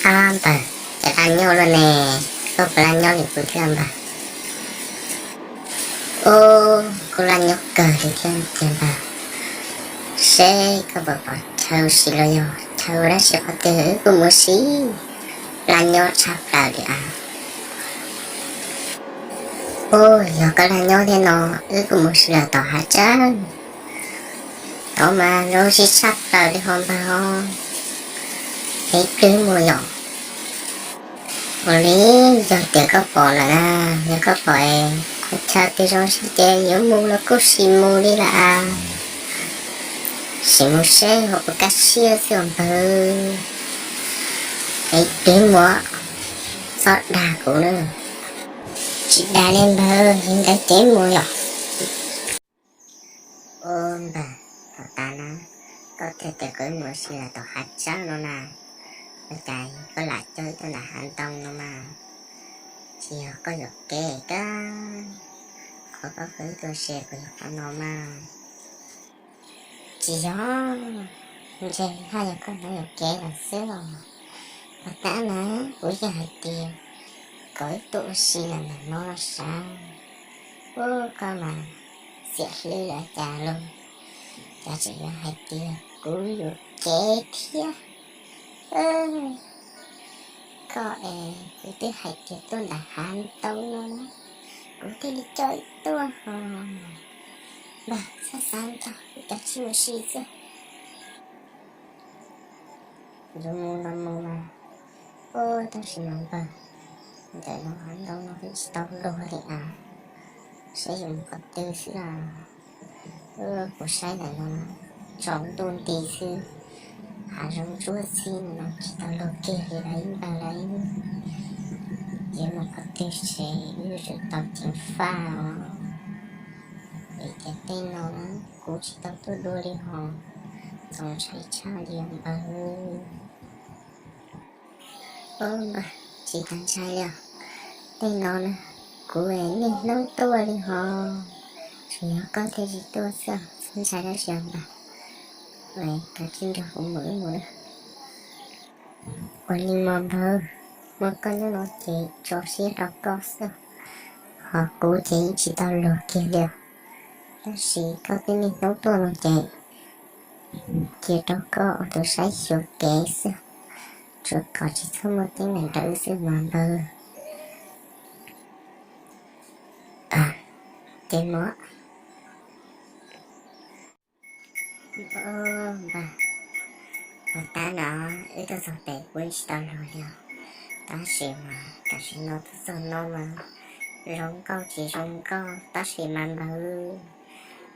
Ab npawg, cas laj nyob luaj ne, koj puas laj nyob li kuv thiab npawg? Ub, kuv laj nyob kawg li thiab tiag npawg. Seb koj puas pom chaw ua si los yog chaw ua dab tsi qhov twg wb kuj mus ua si, laj nyob tshaj plaws li as. Ub, yog koj laj nyob thiab no, wb kuj mus ua si los tom hav tsawb. Tod mas zoo ua si tshaj plaws li ho npawg os. Es peb mus yom? Ua li, yog tias koj pom lawm na, yog koj pom es chaw twg zoo ua si ces yuav mus los kuj sim mus li lawm as. Sim mus seb ho puas kaj siab xwb os npawg. Es peb mus, txhob dag kuv na. Tsis dag li npawg, yog ntawd ces mus yom. Ub npawg, thaum tas na, koj thiaj tias kom wb mus ua si los tom hav tsawb no na, ua cas koj lam coj wb tuaj nram hav ntoo no mas? Tsis yog koj yuam kev kab, qhov koj coj wb tuaj ua si puas yog qhov no mas? Tsis yog, ntshe haj yog koj hnov yuam kev lawm xwb os. Puag ta na, kuv yeej hais tias kom wb tuaj ua si los ntawm no los sav. Ub, koj mas xiam hlwb lawm cas los, cas tseem yuav hais tias kuv yuam kev thiab. Koj es kuv twb hais tias tuaj nram hav ntoo no na, kuv thiaj li coj wb tuaj ho. Npawg, txhob xav ntau, wb kav tsij mus ua si xwb. Yuav mus los mus mas. Ub, tab sis mas npawg, ntawm no hav ntoo no twb tsis tau luag li as, saib yuav mus qhov twg xwb os. Kuv saib ntawm no tsaus ntuj nti xwb, hav zoov ntsuab xwb no tsis tau luag kiag li lawm ib npawg lauj. Yuav mus qhov twg ces wb yuav tsum tau ceev faj os. Vim tias tej no na kuv tsis tau tuaj dua li hos, txaus ntshai tshaj li os npawg. Ub npawg, tsis tau ntshai li os. Tej no na kuv niaj hnub tuaj li hos, tsuas yog koj thiaj tsis tuaj xwb, txhob ntshai dab tsi os npawg. Kav tsij nrog kuv mus wb mus na. Ua li mas npawg, muaj koj nyob no ces tso siab rau koj xwb, ho kuv ces yeej tsis tau luag kiag li os. Tab sis koj twb niaj hnub tuaj no ces cia rau koj ua tus saib xyuas kev xwb, tsuas kom tsis txhob muaj teeb meem rau wb xwb mas npawg. Ces muab Npawg, puag ta no wb tuaj txog pem kuv tsis tau luag li os. Tab sis mas tam sim no tuaj txog no mas zoo nkauj tsis zoo nkauj tab sis mas npawg,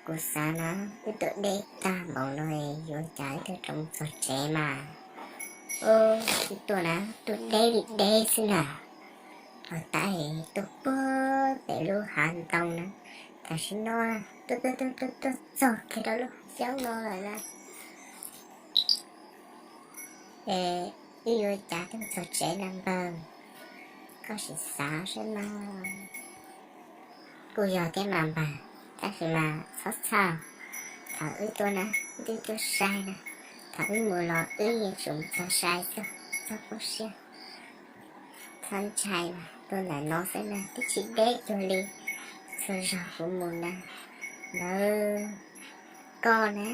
kuv xav na, wb tuaj deb tag npaum no yuav cas wb tuaj tau txog tsev mas. Wb tuaj na tuaj deb li deb xwb na. Puag ta tuaj puag pem lub hav ntoo na, tam sim no tuaj tuaj tuaj tuaj txog kiag rau lub hav xyoob no lawm na. Es wb yuav cas tuaj txog tsev na npawg? Koj sim xav saib mas. Kuj yog thiab mas npawg, tab sis mas txhob txhawj. Thaum wb tuaj na, wb twb tuaj sai na, thaum wb mus los wb yuav tsum mus txog sai xwb, txhob poob siab. Txhob ntshai mas, tuaj ntawm no xwb na twb tsis deb cuag li txhua zaug kuv mus na. Npawg, koj na,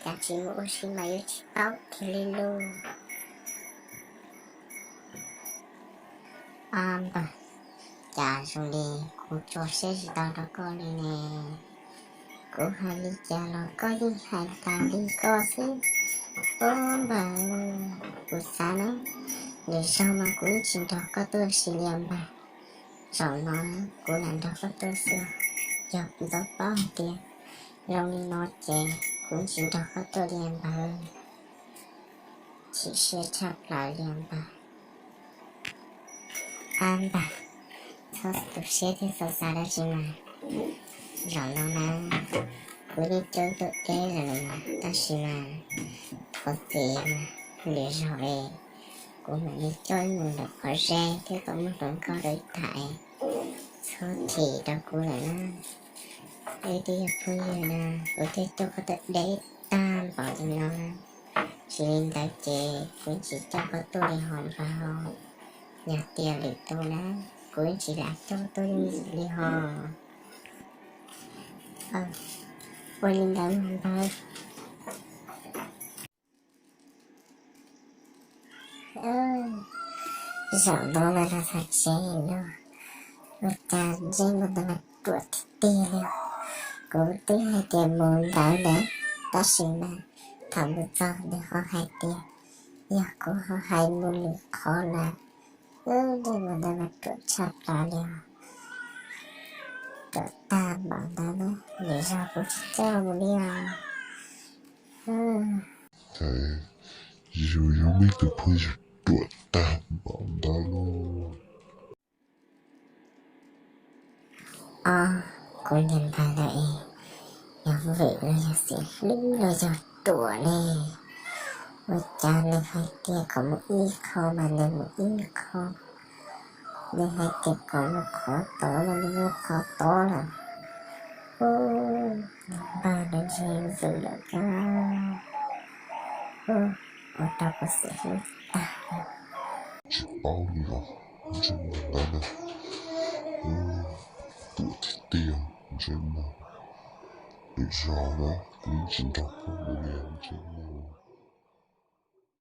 cas tsis mus ua si mas yuav tsis paub kiag li lauj. Ab npawg, cas zoo li kuv tso siab tsis tau rau koj li ne. Kuv hais li cas los koj yeej hais tas li koj xwb. Ub npawg, kuv xav na, lwm zaug mas kuv yeej tsis nrog koj tuaj ua si li os npawg. Zaum no kuv lam nrog koj tuaj xwb, yog kuv tau paub hais tias zoo li no ces kuv yeej tsis nrog koj tuaj li npawg. Chim siab tshaj plaws li npawg. Ab npawg, txhob tu siab thiab txhob xav dab tsi mas. Zaum no na, kuv yeej coj wb tuaj deb lawm mas, tab sis mas thov txim mas, lwm zaum es kuv mam li coj wb mus ntawm qhov ze thiab kom muaj hluas nkauj rau wb tham, txhob chim rau kuv lawm na. Wb twb yog phooj ywg na, kuv thiaj coj koj tuaj deb tag npaum li no na. Tsis li ntawd ces kuv tsis coj koj tuaj li hos npawg. Yog tias lwm tus na, kuv tsis lam coj tuaj yooj yim li hos. Ua li ntawd mas npawg. Zaum no los rau txog tsev no, ua cas ntsej muag ntawd mas ruam tiag tiag li. Kuv twb hais tias mus ntawd na, tab sis mas thaum mus txog nws ho hais tias yog kuv ho hais mus lwm qhov lawm. Ntsej muag ntawd mas ruam tshaj plaws li os. Ruam tag npaum ntawd na, lwm zaus kuv tsis coj mus li os. Ces yus yuav muaj ib tug phooj ywg ruam tag npaum ntawd lauj. Ob, kuv niag npawg ntawd es yog vwm los yog xim hlwb los yog ruam ne? Ua cas nws hais tias kom mus ib qho mas nws mus ib qho, nws hais tias kom mus qhov tod mas nws mus qhov tod lawm. Ub, npawg ntawd ntshe vwm lawm kab. Ub, ua rau kuv xim hlwb tag. Tsis paub li os, ntsej muag ntawd na, ruam tiag tiag ntsej muag. Lwm zaus na kuv tsis nrog koj mus li ntsej muag.